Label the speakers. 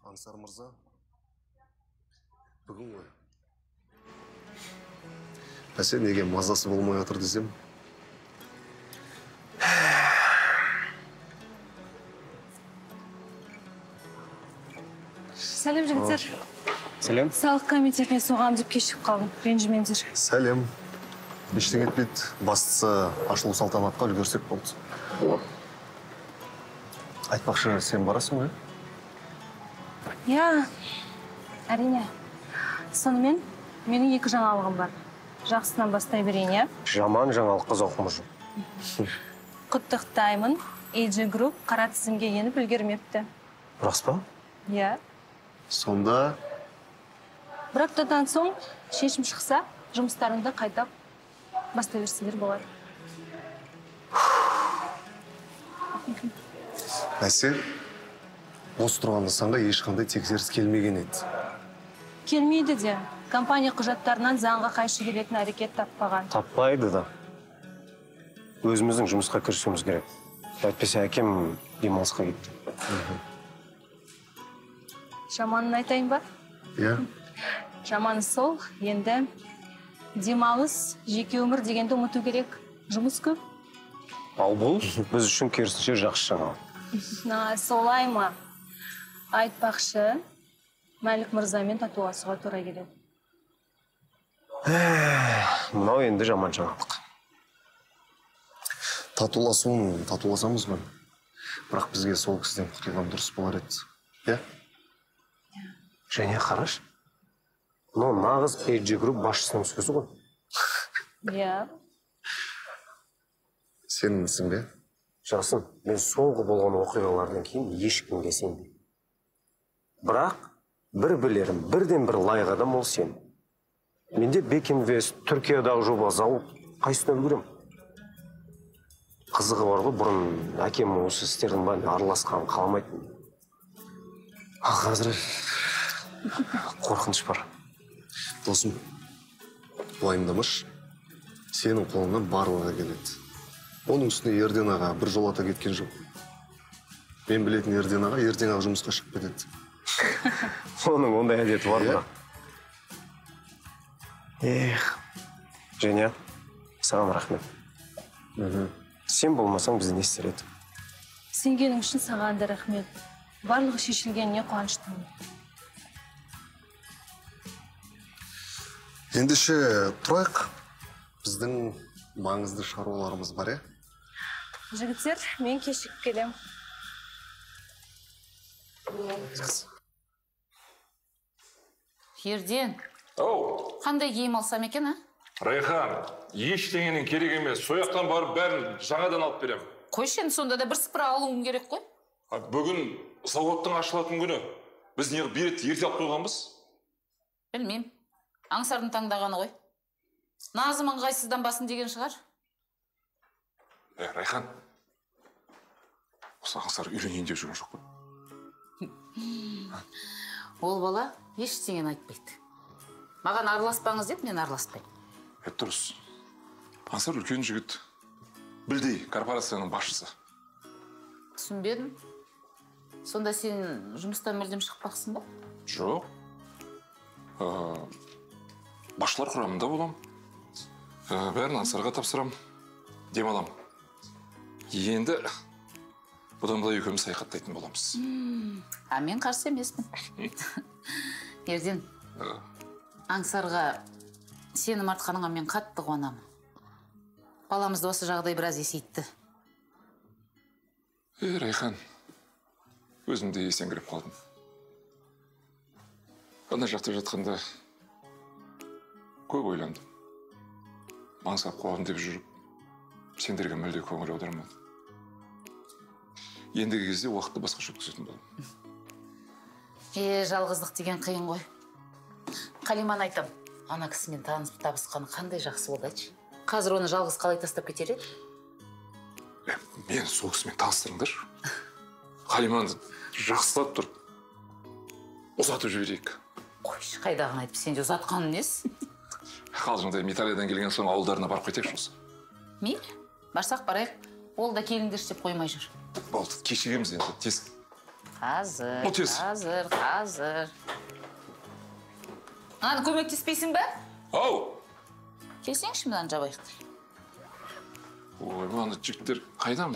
Speaker 1: Аңсар мырза, бүгін ғой. Әсел неге мазасы болмай отыр десем?
Speaker 2: Сәлем, жігіттер.
Speaker 3: Сәлем.
Speaker 2: Салық комитетіне соғам деп кешігіп қалдым. Ренжімеңдер.
Speaker 1: Сәлем. Ештеңе етпейді. Бастысы ашылу салтанатқа үлгерсек болды. Айтпақшы, сен барасың ғой?
Speaker 2: Иә, әрине. Сонымен, менің екі жаңалығым бар. Жақсысынан бастай берейін, иә?
Speaker 3: Жаман жаңалыққа зауқымыз жоқ.
Speaker 2: Құттықтаймын. AG Group қара тізімге еніп үлгермепті.
Speaker 3: Рас па?
Speaker 2: Иә.
Speaker 1: Сонда?
Speaker 2: Бір аптадан соң шешім шықса, жұмыстарыңды қайта бастай берсеңдер болады.
Speaker 1: Әсел, бос тұрған нысанға ешқандай тексеріс келмеген еді.
Speaker 2: Келмейді де. Компания құжаттарынан заңға қайшы келетін әрекет таппаған.
Speaker 3: Таппайды да. Өзіміздің жұмысқа кірісуіміз керек. Әйтпесе әкем демалысқа кетті.
Speaker 2: Жаманын айтайын ба?
Speaker 1: Иә.
Speaker 2: Жаманы сол, енді демалыс, жеке өмір дегенді ұмыту керек. Жұмыс көп.
Speaker 3: Ал бұл біз үшін керісінше жақсы жаңалық.
Speaker 2: Солай ма? Айтпақшы, Мәлік мырзамен татуласуға тура келеді.
Speaker 3: Мынау енді жаман жаңалық.
Speaker 1: Татуласуын татуласамыз ғой. Бірақ бізге сол кісіден құтылған дұрыс болар еді. Иә?
Speaker 3: Және қараш, мынау нағыз AG Group басшысының сөзі ғой.
Speaker 2: Иә.
Speaker 1: Сенімсің бе?
Speaker 3: Жасын, мен соңғы болған оқиғалардан кейін ешкімге сенбеймін. Бірақ бір білерім, бірден бір лайық адам ол сен. Менде Бекинвест, Түркиядағы жоба, зауыт, қайсысына үлгерем? Қызығы бар ғой, бұрын әкем осы істердің бәріне араласқанын қаламайтын. Ал қазір қорқыныш бар.
Speaker 1: Досым, уайымдамашы. Сенің қолыңнан барлығы келеді. Оның үстіне Ерден аға бір жолата кеткен жоқ. Мен білетін Ерден аға ертең ақ жұмысқа шығып кетеді.
Speaker 3: Оның ондай әдеті бар бірақ. Эх, Женя, саған рахмет. Сен болмасаң біз не істер едік?
Speaker 2: Сенгенің үшін саған да рахмет. Барлығы шешілгеніне қуаныштымын.
Speaker 1: Ендеше тұрайық. Біздің маңызды шаруаларымыз бар, е?
Speaker 2: Жігіттер, мен кешігіп келем.
Speaker 1: Жақсы.
Speaker 4: Ерден.
Speaker 5: Оу.
Speaker 4: Қандай киім алсам екен, а?
Speaker 5: Райхан, ештеңенің керек емес. Сояқтан барып бәрін жаңадан алып берем.
Speaker 4: Қойшы енді, сонда да бір сыпыра алуым керек қой.
Speaker 5: Бүгін зауыттың ашылатын күні. Біз неғып билетті ерте алып қойғанбыз?
Speaker 4: Білмеймін. Аңсардың таңдағаны ғой. Назым ыңғайсызданбасын деген шығар.
Speaker 5: Райхан, осы Аңсар үйленейін деп жүрген жоқ па?
Speaker 4: Ол бала ештеңені айтпайды. Маған араласпаңыз деп, мен араласпаймын.
Speaker 5: Дұрыс. Аңсар үлкен жігіт. Білдей корпорацияның басшысы.
Speaker 4: Түсінбедім. Сонда сен жұмыстан мүлдем шықпақсың ба?
Speaker 5: Жоқ. Басшылар құрамында болам. Бәрін Аңсарға тапсырам. Демалам. Енді бұдан былай екеуміз саяхаттайтын боламыз.
Speaker 4: А мен қарсы емеспін. Ерден, Аңсарға сенім артқаныңа мен қатты қуанамын. Баламызды осы жағдай біраз есейтті.
Speaker 5: Райхан, өзім де есеңгіреп қалдым. Ана жақта жатқанда көп ойландым. Аңсап қуамын деп жүріп, сендерге мүлде көңіл аудармадым. Ендігі кезде уақытты басқаша өткізетін боламын.
Speaker 4: Жалғыздық деген қиын ғой. Қалиманы айтам, ана кісімен танысып табысқаны қандай жақсы болды айтшы. Қазір оны жалғыз қалай тастап кетер еді?
Speaker 5: Мен сол кісімен таныстырыңдаршы. Қалиманы жақсылап тұрып ұзатып жіберейік.
Speaker 4: Қойшы, қайдағыны айтып, сен де ұзатқаның несі?
Speaker 5: Қалжыңдаймын, Италиядан келген соң ауылдарына барып қайтайықшы осы.
Speaker 4: Мейлі, барсақ барайық. Ол да келіңдерші деп қоймай жүр.
Speaker 5: Болды, кешігеміз енді, тез
Speaker 4: Қазір,
Speaker 5: Бол тез.
Speaker 4: қазір, қазір. Аны көмектеспейсің бе?
Speaker 5: Ау!
Speaker 4: Келсеңші, мынаны жабайық.
Speaker 5: Ой, ана жігіттер қайда?